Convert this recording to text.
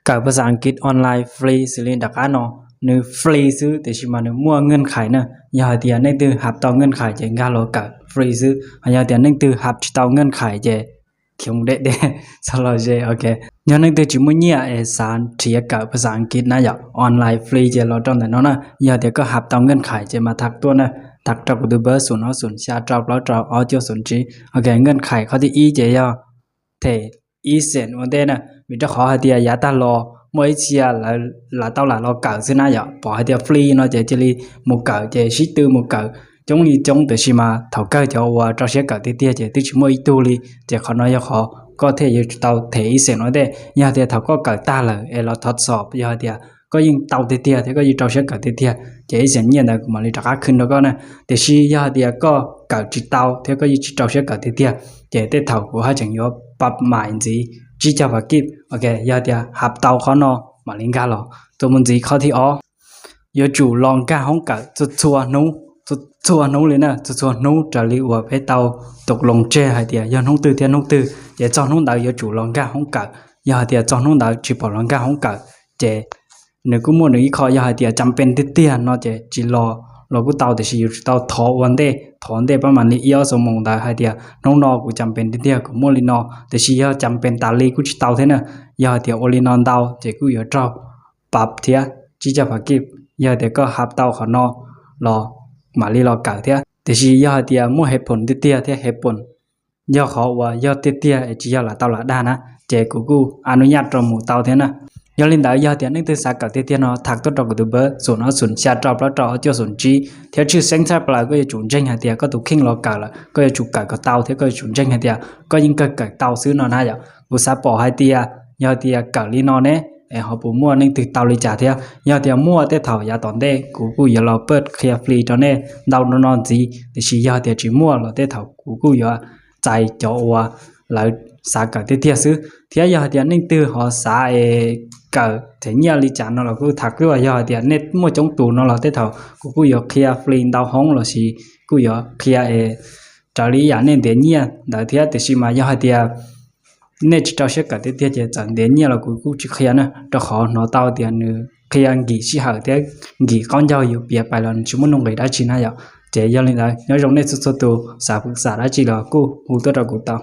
kawm phas xas Askiv online free xws li nram qab no, nws free xwb tiam sis mas nws muaj nkees khais na. Yog hais tias leej twg hab tau nkees khais ces nkag los kawm free xwb, ho yog tias leej twg hab tsis tau nkees khais ces khiv deb deb, txhob los ze, ok. Yog leej twg tsis muaj nyiaj es xav nrhiav kawm phas xas Askiv na yom, online free ces los rau ntawm no na. Yog tias koj hab tau nkees khais ces mas tham tuaj na, tham rau kuv tus npawb xum ob xum xya rau plaub rau ob cuaj xum tsib, ok. Nkees khais qhov thib ib ces yog them ib xees ua ntej na, vim rau qhov hais tias yav tag los muaj ib txhia lawv lam tau lam los kawm xwb na yom, pom hais tias free no ces cia li mus kawm ces sib tw mus kawm coob li coob, tiam sis mas thaum kawg cov uas rau siab kawm tiag tiag ces twb tsis muaj ib tug li. Ces qhov no yog qhov koj thiaj yuav tsum tau them ib xees ua ntej. Yog tias thaum koj kawm tag lawm es los thov xom, yog hais tias koj yeej tau tiag tiag thiab koj yeej rau siab kawm tiag tiag ces ib xees nyiaj ntawd kuv mam li rov qab khwv rau koj na. Tiam sis yog hais tias koj kawm tsis tau thiab koj yeej tsis rau siab kawm tiag tiag ces tej thaum kuv haj tseem yuav pab mais ntxiv tsib caug phav kij, ok. Yog tias hab tau qhov no mam li nkag los. Tus mus ntxiv qhov thib ob, yuav tsum los nkag hoob kawm txhua txhua hnub, txhua txhua hnub li na, txhua txhua hnub raws li uas peb tau tus loos tseg hais tias yog hnub twg thiab hnub twg ces txog hnub ntawd yuav tsum los nkag hoob kawm. Yog hais tias txog hnub ntawd tsis pom los nkag hoob kawm ces nws kuj muaj nws ib qho, yog hais tias cas pes tiag tiag no ces tsis los los kuj tau, tiam sis yuav tsum tau thov ua ntej, thov ntej pab mam li ib ob xuab moos ntawd hais tias hnub no kuv cas pes tiag tiag kuv muaj li no, tiam sis yog cas pes tas li kuj tsis tau thiab na. Yog hais tias ua li no ntau ces kuj yuav raug pab thiab tsib caug phav kij. Yog hais tias koj hab tau qhov no los mam li los kawm thiab, tiam sis yog hais tias muaj hev phoom tiag tiag thiab hev phoom yog qhov uas yog tiag tiag es tsis yog lam tau lam dag na, ces kuv kuj a nub nyaj rau mus tau thiab na. Yog li ntawd yog tias leej twg xav kawm tiag tiag no tham tuaj rau kuv tus npawb xum ob xum xya rau plaub rau ob cuaj xum tsib thiab tshwj xeeb tshaj plaws koj yuav tsum ntseeg hais tias koj tus kheej los kawm lawm, koj yuav tsum kawm kom tau thiab koj yuav tsum ntseeg hais tias koj yeej kawg kawm tau xwb no na yom. Kuv xav pom hais tias yog hais tias kawm li no ne es ho puas muaj leej twg tau li cas thiab. Yog tias muaj tej thaum yav tom ntej kuv kuj yuav los pab qhia free rau nej ntau no no ntxiv, tiam sis yog tias tsis muaj los tej thaum kuv kuj yuav txais cov uas lawv xav kawm tiag tiag xwb. Thiab yog hais tias leej twg ho xav es kawm them nyiaj li cas no los kuj tham tuaj, yog hais tias nej muaj coob tus no los tej thaum kuv kuj yuav qhia free ntau hoob los sis kuj yuav qhia es raws li ib yam nej ntiav nyiaj ntawd thiab, tiam sis mas yog hais tias nej tsis rau siab kawm tiag tiag ces txawm ntiav nyiaj los kuv kuj tsis qhia na, rau qhov hnov tau tias nws qhia nkim sij hawm thiab nkim qaub ncaug yus piav pais los nws tsis muaj nuj nqis dab tsi na yom. Ces yog li ntawd nyob zoo nej txhua txhua tus xav pw xam dab tsi los kuj hu tuaj rau kuv tau.